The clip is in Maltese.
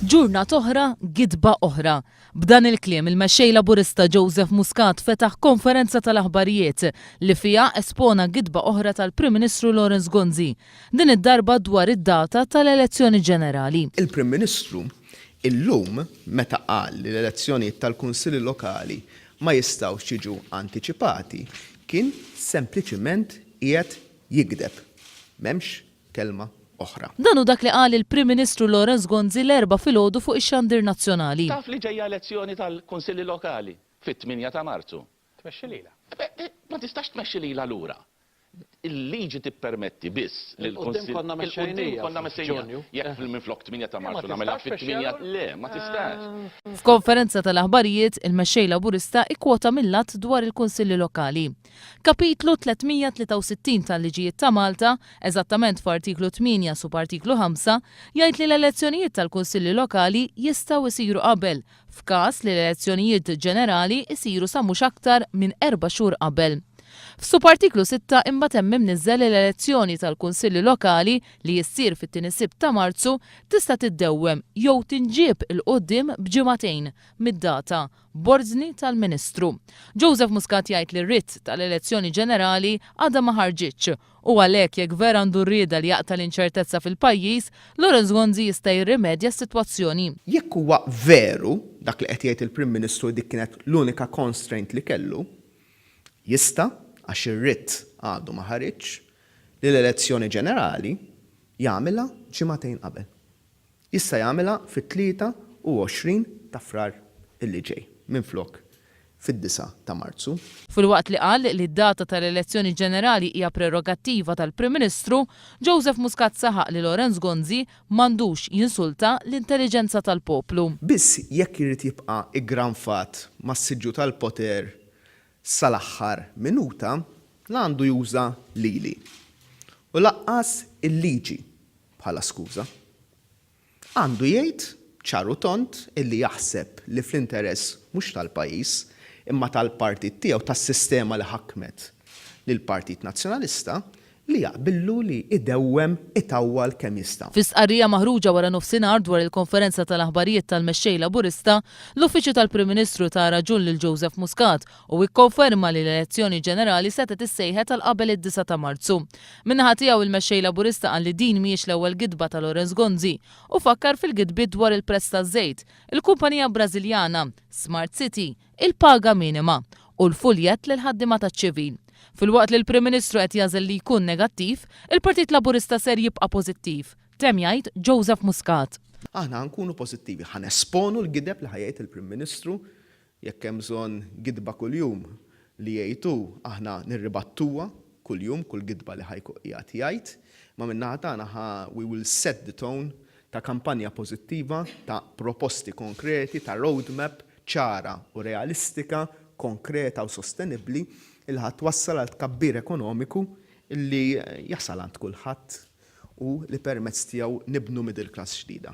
Ġurnata oħra, gidba oħra. B'dan il-kliem il-Mexxej Laburista Joseph Muscat fetaħ konferenza tal-aħbarijiet li fiha espona gidba oħra tal-Prim Ministru Lawrence Gonzi, din id-darba dwar id-data tal-elezzjoni ġenerali. Il-Prim Ministru illum meta qal li l-elezzjonijiet tal-Kunsilli Lokali ma jistgħux jiġu antiċipati kien sempliċiment qiegħed jigdeb. M'hemmx kelma oħra. Dan hu dak li qal il-Prim Ministru Lawrence Gonzi l-Erbgħa filgħodu fuq ix-xandir nazzjonali. Taf li ġejja elezzjoni tal-Kunsilli Lokali fit-tmienja ta' Marzu. Tmexxi lilha. Ma tistax tmexxi lilha lura. Il-liġi tippermetti biss li l-Kunsill. Il-quddiem konna mexxejnija. Konna mexxejnija. Jekk minflok 8 ta' Marzu nagħmilha fit-8, le, ma tistax. F'konferenza tal-aħbarijiet, il-Mexxej Laburista ikkwota mill-Att dwar il-Kunsilli Lokali. Kapitlu 363 tal-Liġijiet ta' Malta, eżattament f'Artiklu 8 subartiklu 5, jgħid li l-elezzjonijiet tal-Kunsilli Lokali jistgħu jsiru qabel, f'każ li l-elezzjonijiet ġenerali jsiru sa mhux aktar minn erba' xhur qabel. F'subartiklu 6 imbagħad hemm imniżżel li l-elezzjoni tal-Kunsilli Lokali li ssir fit-tieni Sibt ta' Marzu tista' tiddewwem jew tinġieb 'il quddiem b'ġimagħtejn mid-data, b'ordni tal-Ministru. Joseph Muscat jgħid li r-writ tal-elezzjoni ġenerali għadha ma ħarġitx U għalhekk jekk vera għandu r-rieda li jaqta' l-inċertezza fil-pajjiż, Lawrence Gonzi jista' jirrimedja s-sitwazzjoni. Jekk huwa veru dak li qed jgħid il-Prim Ministru li dik kienet l-unika constraint li kellu, jista', għax ir-writ għadu ma ħariġx, li l-elezzjoni ġenerali jagħmilha ġimagħtejn qabel. Jista' jagħmilha fit-23 ta' Frar illi ġej minflok fid-disgħa ta' Marzu. Filwaqt li qal li d-data tal-elezzjoni ġenerali hija prerogattiva tal-Prim Ministru, Joseph Muscat saħaq li Lawrence Gonzi m'għandux jinsulta l-intelliġenza tal-poplu. Biss jekk irid jibqa' iggranfat mas-siġġu tal-poter sal-aħħar minuta, la għandu juża lili u lanqas il-liġi bħala skuża. Għandu jgħid ċar u tond illi jaħseb li fl-interess mhux tal-pajjiż, imma tal-partit tiegħu, tas-sistema li ħakmet lill-Partit Nazzjonalista, li jaqbillu li idewwem, itawwal kemm jista'. Fi stqarrija maħruġa wara nofsinhar dwar il-konferenza tal-aħbarijiet tal-Mexxej Laburista, l-Uffiċċju tal-Prim Ministru ta raġun lil Joseph Muscat u ikkonferma li l-elezzjoni ġenerali setgħet issejħet għal qabel id-disgħa ta' Marzu. Min-naħa tiegħu il-Mexxej Laburista qal li din mhijiex l-ewwel gidba ta' Lawrence Gonzi u fakkar fil-gidbiet dwar il-prezz taż-żejt, il-kumpanija Brażiljana, Smart City, il-paga minima u l-fuljett lill-ħaddiema taċ-ċivil. Filwaqt li l-Prim Ministru qed jagħżel li jkun negattiv, il-Partit Laburista ser jibqa' pożittiv, temm jgħid Joseph Muscat. Aħna ħa nkunu pożittivi, ħa nesponu l-gideb li ħa jgħid il-Prim Ministru Jekk hemm bżonn gidba kuljum li jgħid hu, aħna nirribattuha kuljum, kull gidba li ħa jkun qiegħed jgħid. Imma min-naħa tagħna ħa we will set the tone ta' kampanja pożittiva, ta' proposti konkreti, ta' roadmap ċara u realistika, konkreta u sostenibbli li ħa twassal għal tkabbir ekonomiku li jasal għand kulħadd u li permezz tiegħu nibnu middle class ġdida.